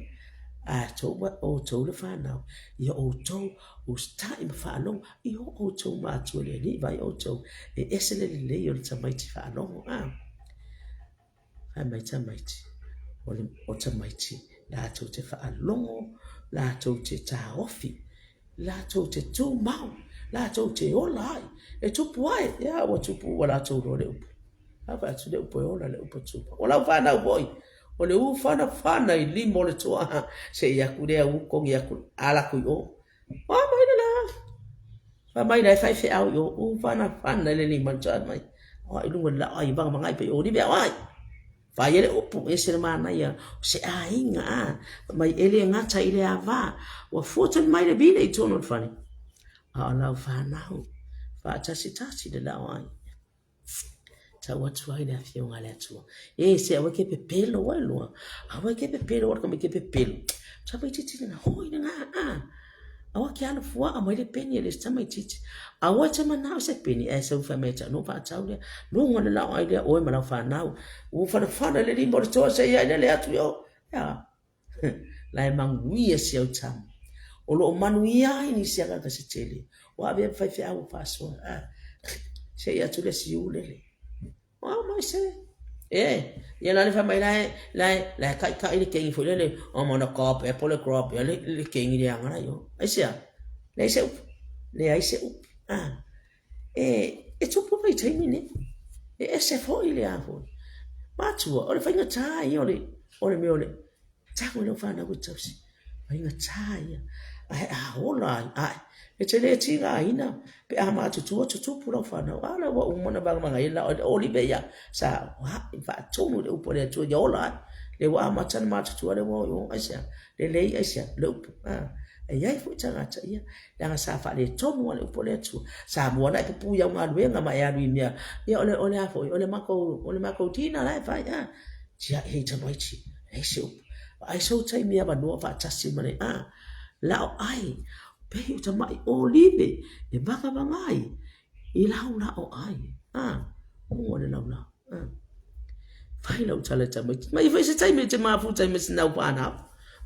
a tou ma outou le whanau, ia outou usitai ma faalogo i o outou matua le Alii vaai outou, e ese le lelei o le tamaiti faalogo, a. Fai mai tamaiti, o le o tamaiti latou te faalogo, latou te taofi, latou te tumau, latou te ola ai, e tupu ae, ia ua tupu ua latou iloa le upu. A fai atu le upu e ola le upu e tupu. O lau fanau foi, o le ufanafana i lima o le toa, se i aku lea u kogi aku, ala aku i o. Oa mai le la. Fai mai la e faifeau i o, ufanafana i le lima o le toa mai. Oa i luga le la ai vagavagai pe o live au ai. Fai ele upu, ese le manaia, o se aiga a, mai e le gata i le ava, ua fuata mai le vine i tonu o le fale. A o lau fanau, faatasitasi le lao ai. Tau atu ai le afioga a le Atua. E, se aua ke pepelo ai loa. Aua ke pepelo, ora ka mai ke pepelo. Tamaitiiti lena, hoi lena, a. Aua ke alu fua'a mai le peni a le isi tamaitiiti. Aua e te mana'o se peni, ae sau fai mai ia te au, no faatau lea. Luga o le lao ai lea oe ma lau fanau. Ua whanawhana le lima o le toa se ia i lele atu i o. Ia, La e manuia si au tama. O lo o manuia ai nisi agaga se tele. Ua avea ma faifeau ua faasoa. Ah, se i atu le si ulele. Ua mai se. E, ia la le fai mai la e, la e, la e kai kai le kengi foi lele. O mana ka pe pole kra pe le, le kengi le anga la yo. Ai se a? Leai se upu. Leai se upu. Ah. E, e tupu mai taimi nei. E ese foi le a foi. Matua, o le faigata ia o le, o le mea o le, tago i lau fanau e tausi. Faigata ia. Ae a ola ai, ae, e te le tigaina pe a matutua tutupu lau fanau. A lea ua uma ona vagavaga ai la, o olive ia, sa haʻi faatonu i le upu a le Atua ia ola ai. Lea ua amata ona matutua lea ua o i o, aisea? Lelei, aisea? Le upu. A, e i ai foi tagata ia, leaga sa faaletonu lava le upu a le Atua. Sa mua ona e pupū i au galuega ma e alu i mea, ia o le, o le a foi, o le makou, o le makou dina la e fai, a. Tiaʻi hei tamaiti, leai se upu. Vaai sou taimi avanoa faatasi ma le, a, lao ai, pei o tamaʻi olive e vagavaga ai i lau lao ai, a, ua le lau lao, a. Fai lau tala i tamaiti. Mai fai se taimi e te mafuta ai ma sina au fanau.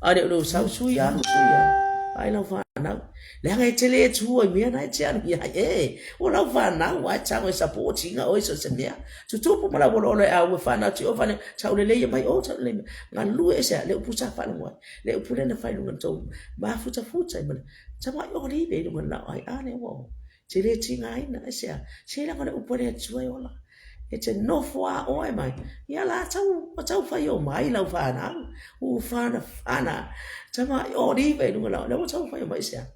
A le o lou sau sui alu sui alu. Ai lau fanau. Leaga e te le tua i mea na e te alu i ai. E, o lau fanau, ai tago e support inga oe so se mea. Tutupu ma lau oloolo e au e fanau ti o fane, tau lelei e mai o, tau lelei mai. Galue e sea, le upu sa faalogo ai. Le upu lea na fai lunga tou mafutafuta i ma le tamai olive i lunga lau ai. A le ua o. Te le tigaina, aisea? Se leaga o le upu a le Atua e ola. E te nofo a oe mai, ia la tau, ua tau fai o mai lau fanau, u whana whana, tama i olive i lunga lau, lea ua tau fai o mai aisea?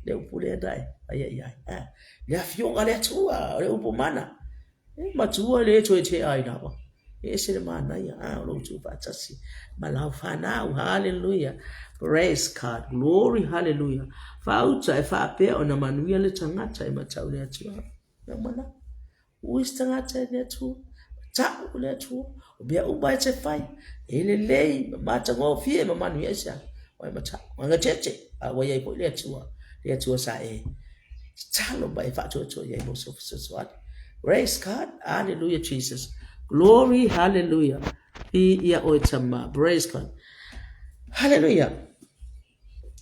Le upu lea na e fai ai ai. A, le afioga a le Atua, o le upu mana. E matua le toe tea ai lava. E ese le manaia, a, o lou tuufaatasi ma lau fanau. Hallelujah. Praise God. Glory, hallelujah. Faauta e faapea ona manuia le tagata e matau le Atua. Mea uma na. Ui se tagata i le Atua. Matau i le Atua. O mea uma e te fai. E lelei, ma matagofie, ma manuia ai se a. Ua e matau. Ua gatete. A ua iai foi le Atua. Le Atua sa e tatalo ma e faatuatua i ai mo sou fesoasoani. Praise God. Hallelujah Jesus. Glory, hallelujah. Viia oe Tama. Praise God. Hallelujah.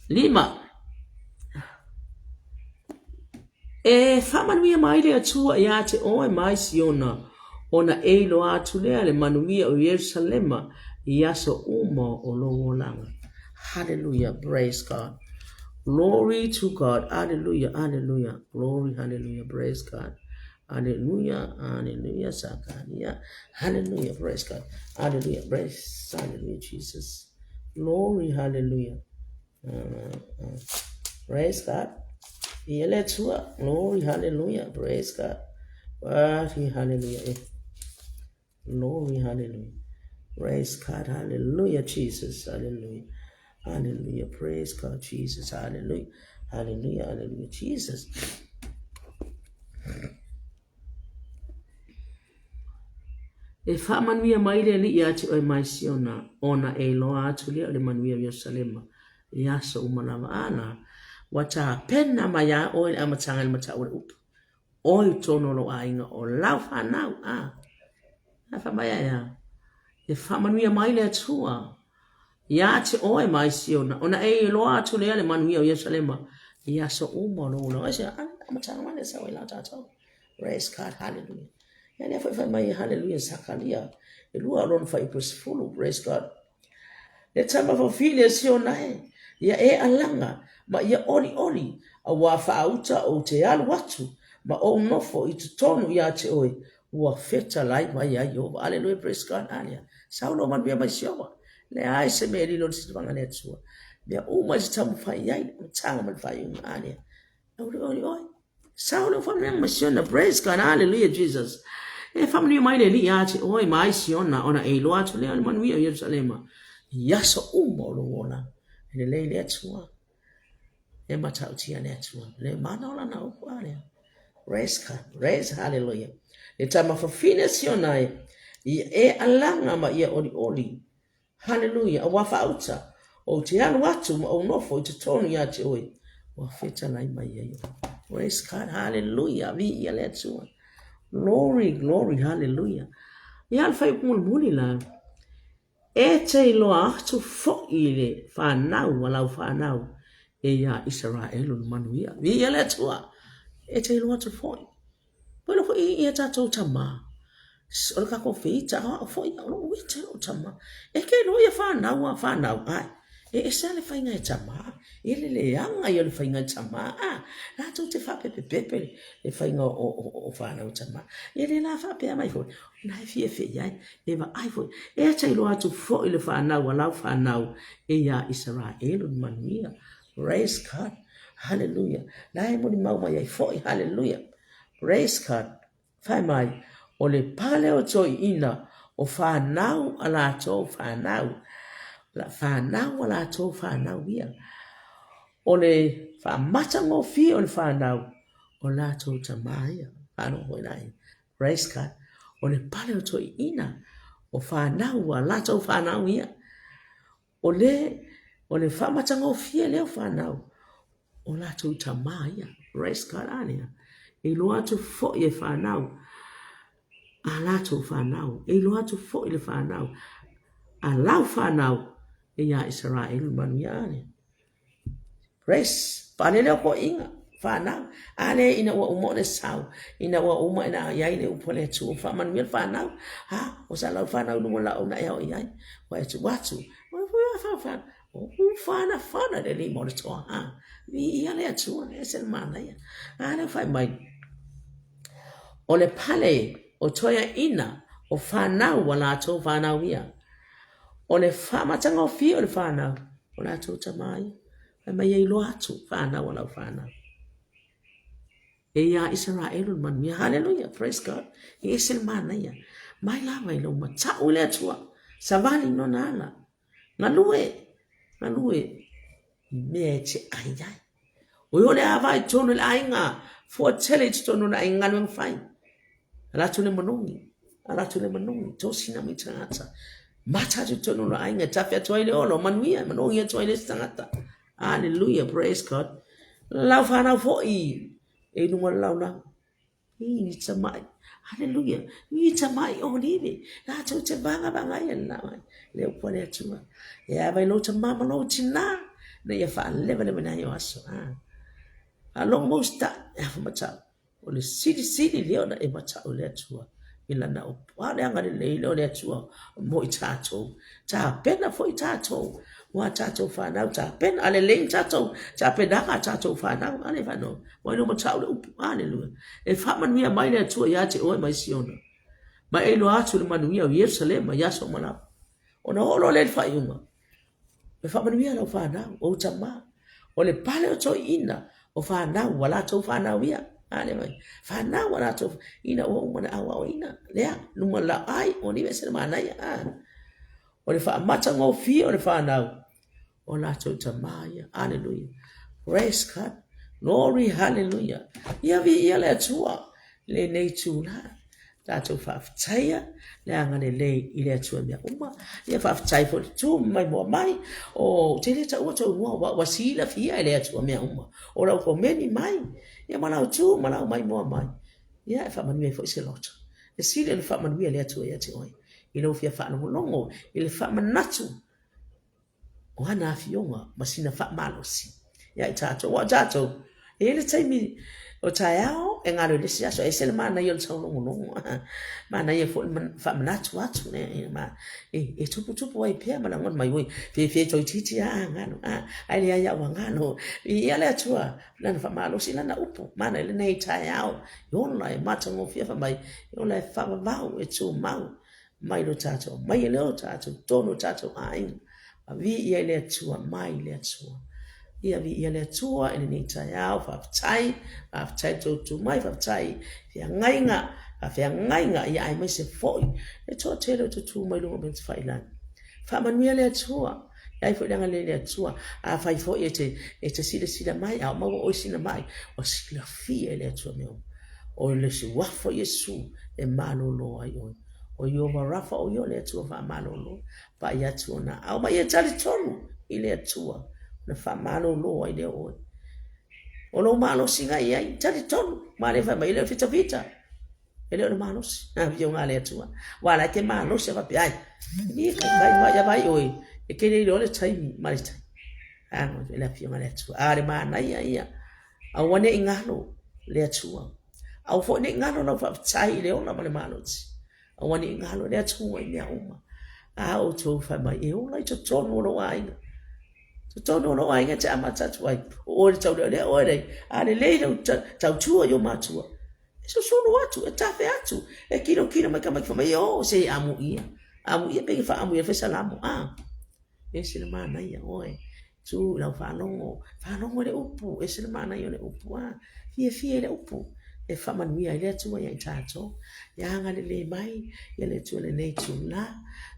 Lima. E faamanuia mai le Atua iā te oe mai Siona, ona e iloa atu lea le manuia o Ierusalema i aso uma o lou olaga. Hallelujah, praise God. Glory to God. Hallelujah, hallelujah. Glory, hallelujah, praise God. Hallelujah, hallelujah, Sakaria. Hallelujah, praise God. Hallelujah, praise, hallelujah, Jesus. Glory, hallelujah. Praise God. Ia le Atua. Glory, hallelujah. Praise God. Worthy, hallelujah. Eh. Glory, hallelujah. Praise God, hallelujah, Jesus, hallelujah. Hallelujah, praise God, Jesus, hallelujah. Hallelujah, hallelujah, Jesus. E faamanuia mai le Alii ia te oe mai Siona, ona e iloa atu lea o le manuia o Ierusalema i aso uma lava. Ana, ua tapena mai iā oe le amataga i le matau o le upu, oe i totonu o lou aiga o lau fanau, a, a fai mai ae a, e faamanuia mai le Atua Iā te oe mai Siona, ona e iloa atu lea le manuia o Ierusalema i aso uma o lou olaga. Ai se, amataga mai lea sau ai la tātou. Praise God, hallelujah. Ia lea foi fai mai hallelujah Sakaria, e lua o lona fuaiupu e 10, praise God. Le tama fafine a Siona e, ia e alaga ma ia olioli, auā faauta ou te alu atu ma ou nofo i totonu iā te oe, Ua fetalai mai ai Ieova. Aleluia, praise God, alia. Sau lou manuia mai Ieova. Leai se mea e lilo i le silivaga a le Atua. Mea uma i se taumafai i ai, le amataga ma le faaiuga, alia. Olioli oe. Sau lou faamanuiaga mai Siona, praise God, hallelujah, Jesus. E faamanuia mai le Alii ia te oe mai Siona, ona e iloa atu lea o le manuia o Ierusalema i aso uma o lou olaga. E lelei le Atua. E matautia le Atua. Le mana o lana upu a lea. Praise God. Praise hallelujah. Le tama fafine Siona e, ia e alaga ma ia olioli. Hallelujah. Auā faauta, ou te alu atu ma ou nofo i totonu iā te oe. Ua fetalai mai ai oe. Praise God. Hallelujah. Viia le Atua. Glory, glory, hallelujah. Ia le fuaiupu mulimuli la. E te iloa atu foi le fanau a lau fanau e iā Isaraelu le manuia. Viia le Atua! E te iloa atu foi. Pele foi ia tatou tama. O le tatou feita, o au foi, o lou ita lou tama. E ke iloa ia fanau a fanau, ae. E ese lava le faiga e tama, e le leaga ia o le faiga e tama, a, latou te faapepepepe le faiga o fanau e tama. E le la faapea mai foi, o la e fiafia i ai, e vaai foi, e ata iloa atu foi le fanau a lau fanau e iā Isaraelu le manuia. Praise God. Hallelujah. La e molimau mai ai foi. Hallelujah. Praise God. Fai mai, o le pale o toeaiina o fanau a latou fanau, la fanau a latou fanau ia. O le faamatagofie o le fanau, o latou tama ia. Faalogo foi la ia. Praise God. O le pale o toeaiina o fanau a latou fanau ia. O le, o le faamatagofie lea o fanau, o latou tama ia. Praise God, a lea. E iloa atu foi e fanau, a latou fanau. E iloa atu foi le fanau, a lau fanau, e iā Isaraelu manuia, a lea. Praise. Pale lea o toeaiina, fanau. A lea ina ua uma ona sau, ina ua uma ona i ai le upu a le Atua, ua faamanuia le fanau. Ha, ua sa lau fanau i luga o lau na e ao i ai. Ua e tuu atu. Ua whanawhana le lima o le toa. Ha, viia le Atua, e ese le manaia. A lea fai mai, o le pale o toeaiina o fanau a latou fanau ia. O le faamatagofie o le fanau, o latou tama ia, fai mai e iloa atu, fanau a lau fanau. E iā Isaraelu le manuia. Haleluia, praise God. E ese le manaia. Mai lava i lou mata'u i le Atua, savali i Lona ala, galue, galue i mea e te ai ai. O e o le a vaai i totonu o le aiga, fua tele i totonu o le aiga galuega fai. Ala atu le manogi, ala atu le manogi, tosina mai tagata. Mata atu i totonu o le aiga, tafe atu ai le ola, o manuia, e manogi atu ai le isi tagata. Hallelujah, praise God. Lau whanau foi, e lunga le laulau. I tamai, hallelujah, i tamai olive, rātou te vanga vanga ai le lauai, le upu a le Atua. E ava i lou tamā ma lou tinā, na ia whaalewalewa nei o aso. Ah. Faalogo mau sitaʻi, e afa matau. O le silisili lea ona e matau i le Atua i lana upu. A o le agalelei lea o le Atua mo i tatou. Tapena foi tatou, ua tatou fanau tapena. A lelei tatou tapenaga a tatou fanau, a le fanau, ua ilo matau le upu. Aleluia. E faamanuia mai le Atua ia te oe mai Siona. Ma e iloa atu le manuia o Ierusalema i aso uma lava. Ona oo loa lea i le faaiuga. E faamanuia lau fanau, o ou tama. O le pale o toeaiina, o fanau, ua latou fanau ia. A lea mai. Fanau ua latou, ina ua uma ona aoaoina. Lea, luma laai, o ni ese le manaia. A. O le faamatagofie o le fanau, o latou tama ia. Aleluia. Praise God. Glory, hallelujah. Ia viia le Atua lenei itula. Tatou faafetaia le agalelei i le Atua i mea uma. Ia faafetai foi le tu mai mua mai. O te le taua tou igoa ua, ua silafia e le Atua mea uma. O lau komeni mai, ia ma lau tu ma lau maimoa mai. Ia e faamanuia ai foi se loto. E sili ona faamanuia le Atua ia te oe i lou fia faalogologo i le faamanatu o ana afioga ma sina faamalosi ia i tatou. Aua o tatou, e i ai le taimi o taeao e galue i le isi aso, e ese le manaia o le taulogologo, manaia foi le faamanatu atu, e tuputupu ai pea ma lagona mai, oi, fefe toeitiiti lava a galo, ae leai lava ua galo. Viia le Atua, Lana faamalosi, Lana upu, manaia lenei taeao, e ola e matagofie fai mai, e ola e faavavau, e tumau. Mai lo tatou mai e leo tatou tonu o tatou aiga. A viia i le Atua, mai le Atua. Ia viia le Atua i lenei taeao, faafetai, faafetai tou tu mai, faafetai feagaiga, faafeagaiga, ia aemaise foi le toatele o tutu mai luga o mea tafailagi. Faamanuia le Atua, e ai foi le agalelei le Atua. Afai foi e te, e te silasila mai, a o maua oe sina mai, ua silafia e le Atua mea uma. O le suafa o Iesu e malolo ai oe. O Ieova Rafa o ia o le Atua faamalolo, pai atu ona aao ma ia talitonu i le Atua, ona faamalolo ai lea o oe. O lou malosiga i ai, talitonu, ma le fai mai, e le o fitafita, e le o le malosi, a afioga a le Atua. Ua la e te malosi a faapea ai, i kai kai mai a vai oe, e ke le iloa le taimi ma le taimi. A, le afioga a le Atua. A le manaia ia. Aua ne i galo le Atua. Aua foi ne i galo lau faafetai i le ola ma le malosi. Aua ne i galo le Atua i mea uma. A outou fai mai, e ola i totonu o lou aiga. Totonu o lou aiga e te amata atu ai. O oe le taulealea, o oe le, a lelei lau tautua i ou matua. E susulu atu, e tafe atu, e kilokilo mai tamaiti fai mai, o, se amuia. Amuia pe faaamuia fai salamo. A, ese le manaia oe. Tu i lau faalogo, faalogo i le upu, ese le manaia o le upu, a, fiafia i le upu, e faamanuia ai le Atua ia i tatou. Ia agalelei mai ia le Atua i lenei itula,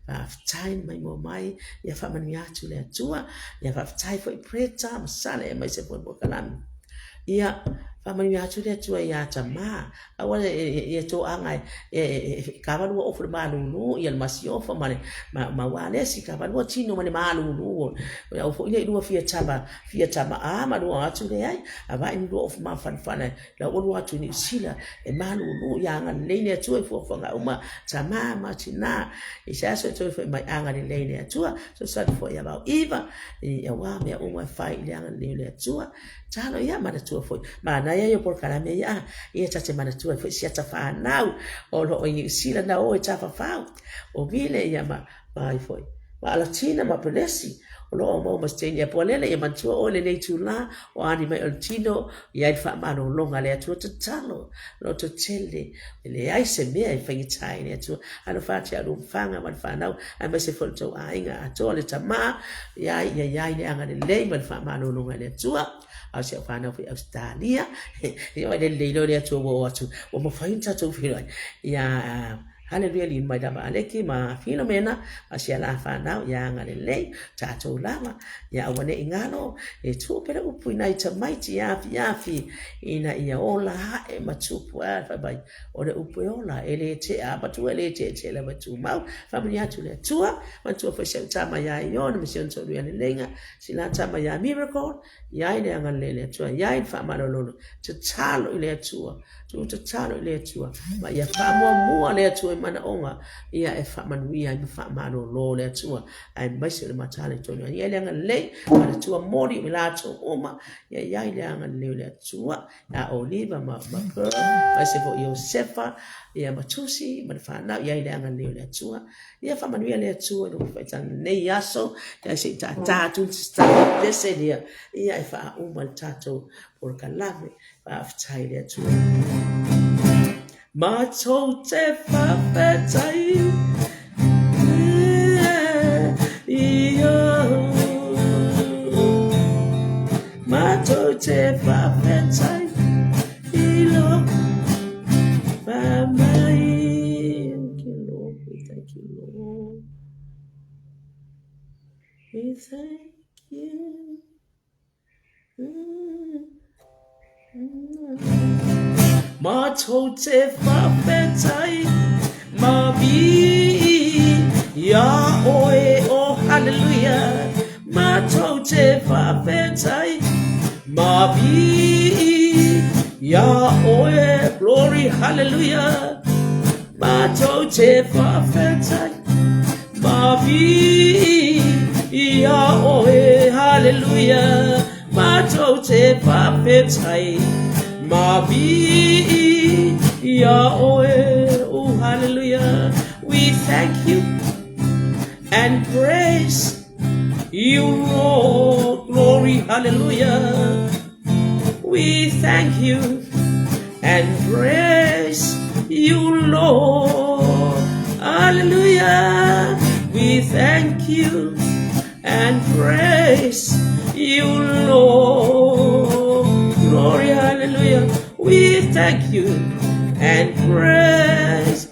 faafetai le maimoa mai, ia faamanuia atu le Atua, ia faafetai foi Preta ma Sale aemaise foi polokalame. Ia faamanuia atu le Atua ia Tama, Aua e toaga e kavalua ofu le malulu ia le masiofo ma le ma ualesi kavalua tino ma le malulu o au foi nei lua fia tama fia tama a ma lua atu leai avae ni lua ofu mafanafana la ua lua atu i Niu Sila e malulu ia agalelei le Atua i fuafuaga uma tama ma tina i se aso e toe foi mai agalelei le Atua fesoasoani foi ia Vao Iva i aua mea uma e fai i le agalelei o le Atua. Talo ia manatua foi. Manaia ia o polokalame ia a. Ia ta te manatua ai foi si ata whanau o loo i Niu Sila na o e tafafau. O Vile ia ma ma ai foi. Ma Alatina ma Pelesi o loo mau ma Steini ia Pualele ia manatua oe lenei itula o ani mai o le tino i ai le faamalologa a le Atua tatalo loto tele e leai se mea e faigata ai le Atua alofa atu ia Lomfaga ma le fanau aemaise foi le tou aiga atoa le tama ia ia iai le agalelei ma le faamalologa i le Atua a o si au fanau foi Ausetalia ia le lelei loa le Atua ua oo atu ua mafai ona tatou feiloai ia. Haleluia lii mai lava Aleki ma Filomena ma si a la fanau ia agalelei tatou lava ia aua ne i galo e tuu pea le upu i nai tamaiti ia afiafi ina ia ola ae ma tupu ae fai mai o le upu e ola e le tea a matua e le teetea lava e tumau. Faamanuia atu le Atua manatua foi si au tama ia Iona ma si ona toalua ia Leleiga si la tama ia Miracle I ai le agalelei o le Atua, i ai le faamalololo, tatalo i le Atua, tuu tatalo i le Atua, ma ia faamuamua le Atua i manaoga, ia e faamanuia ai ma faamalolo le Atua, aemaise o le mataala i tonu. I ai le agalelei o le Atua moli i latou uma, ia i ai le agalelei o le Atua, ia Oliva ma, ma Pearl, aemaise foi Iosefa, ia ma Tusi ma le fanau, i ai le agalelei o le Atua. Ia faamanuia le Atua i lou faitaga lenei aso, ia se i tātā atu le tatou pese lea, ia e faauma le tatou polokalame. Faafetai i le Atua. Matou te faafetai Matou te faafetai i lou Faamai. Thank you, Lord. We thank you, Lord. We thank you. Matou te faafetai ma vi ia oe, oh hallelujah. Matou te faafetai ma vi ia oe, glory hallelujah. Matou te faafetai ma vi ia oe, hallelujah. Matou te faafetai ma vi ia oe, oh hallelujah. We thank you and praise you, Lord. Glory, hallelujah. We thank you and praise you, Lord. Hallelujah. We thank you and praise you, Lord. Glory, hallelujah. We thank you and praise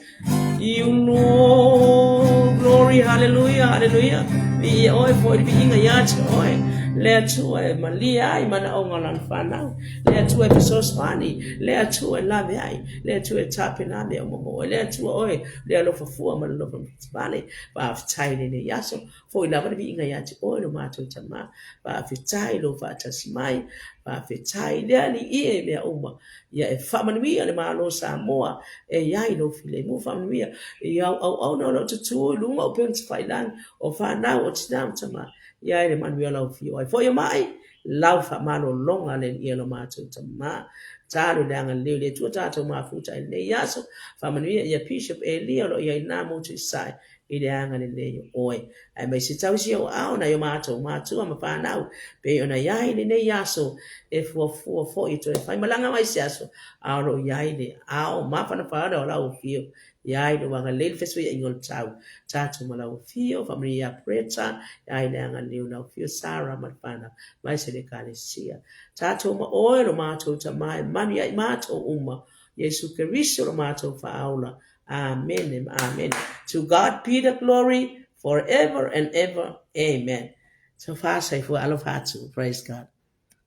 You Lord, glory, hallelujah, hallelujah. Viia oe foi le viiga ia te oe. Le Atua e malia ai manaoga o lana fanau. Le Atua e fesoasoani. Le Atua e lave ai. Le Atua e tapena mea uma mo oe. Le Atua oe, le alofa fua ma le alofa vale. Faafetai i lenei aso. Foi lava le viiga ia te oe lo matou Tama. Faafetai lou faatasi mai. Faafetai le Alii e mea uma. Ia e faamanuia le Malo o Samoa e i ai lou filemu. Faamanuia i au auauna o lo o tutū i luga o upega tafailagi, o fanau, o tina ma tama. Ia ai le manuia o lau afio ai foi o mai, lau faamalologa le Alii e lo matou Tama. Talo i le agalelei o le Atua tatou mafuta i lenei aso. Faamanuia ia Bishop Elia o lo o i ai na motu i Sasae. i le agalelei o oe. Aemaise tausi ou aao nai o matou matua ma fanau, pei ona i ai lenei aso e fuafua foi e toe faimalaga mai se aso, a o lo o i ai le ao mafanafana o lau afio, i ai lou agalelei le fesuiaiga o le tau. Tatou ma lau afio, faamanuia ia Bretta, i ai le agalelei o lau afio Sarah ma le fanau, aemaise le Ekalesia. Tatou ma oe lo matou Tama e manuia ai matou uma, Iesu Keriso lo matou Faaola. Amene ma amene. To God be the glory forever and ever. Amen. So far, soifua alofa atu. Praise God.